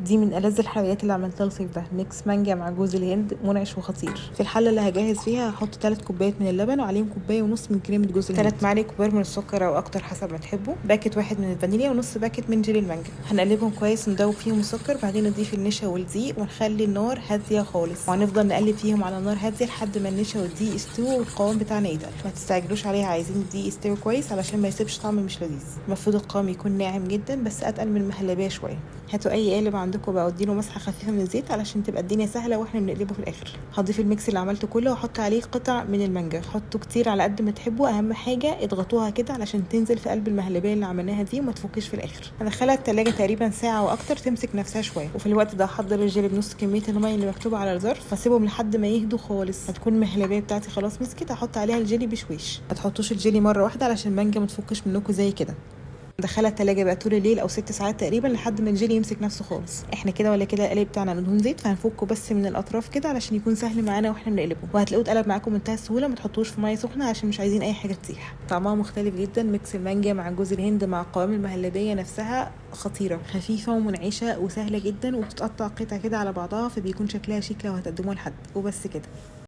دي من ألذ الحلويات اللي عملتها الصيف ده، mix مانجا مع جوز الهند منعش وخطير. في الحلة اللي هجهز فيها هحط 3 كوبايات من اللبن وعليهم كوباية ونص من كريمة جوز الهند، 3 معالق كبار من السكر او اكتر حسب ما تحبوا، باكت واحد من الفانيليا ونص باكت من جيلي المانجا. هنقلبهم كويس وندوب فيهم السكر، بعدين نضيف النشا والدقيق ونخلي النار هادية خالص، وهنفضل نقلب فيهم على نار هادية لحد ما النشا والدقيق يستووا والقوام بتاعنا يتقل. ما تستعجلوش عليها، عايزين الدقيق يستوي كويس علشان ما يسيبش طعم مش لذيذ. المفروض القوام يكون ناعم جدا بس اتقل من المهلبيه شوية. هاتوا اي قالب عندكم بقى واديله مسحه خفيفة من الزيت علشان تبقى الدنيا سهلة واحنا بنقلبه في الاخر. هضيف ال mix اللي عملته كله واحط عليه قطع من المانجا، حطوا كتير على قد ما تحبوا، اهم حاجة اضغطوها كده علشان تنزل في قلب المهلبيه اللي عملناها دي وما تفكش في الاخر. هدخلها التلاجة تقريبا ساعة واكتر تمسك نفسها شوية. وفي الوقت ده هحضر الجيلي بنص كمية المية اللي مكتوبة على الظرف، واسيبهم لحد ما يهدوا خالص. هتكون المهلبيه بتاعتي خلاص مسكت، هحط عليها الجيلي بشويش. ما تحطوش الجيلي مرة واحدة علشان المانجا ما تفكش منكم زي كده. دخلها التلاجة بقى طول الليل او 6 ساعات تقريبا لحد ما الجيلي يمسك نفسه خالص. احنا كده ولا كده القالب بتاعنا مدهون زيت، فهنفكه بس من الاطراف كده علشان يكون سهل معانا واحنا بنقلبه، وهتلاقوه اتقلب معاكم منتهى السهولة. ما تحطوش في مية سخنة عشان مش عايزين اي حاجة تسيح. طعمها مختلف جدا، mix المانجا مع جوز الهند مع قوام المهلبيه نفسها خطيرة، خفيفة ومنعشه وسهلة جدا، وبتتقطع قطع كده على بعضها فبيكون شكلها شيك لو هتقدموها لحد. وبس كده.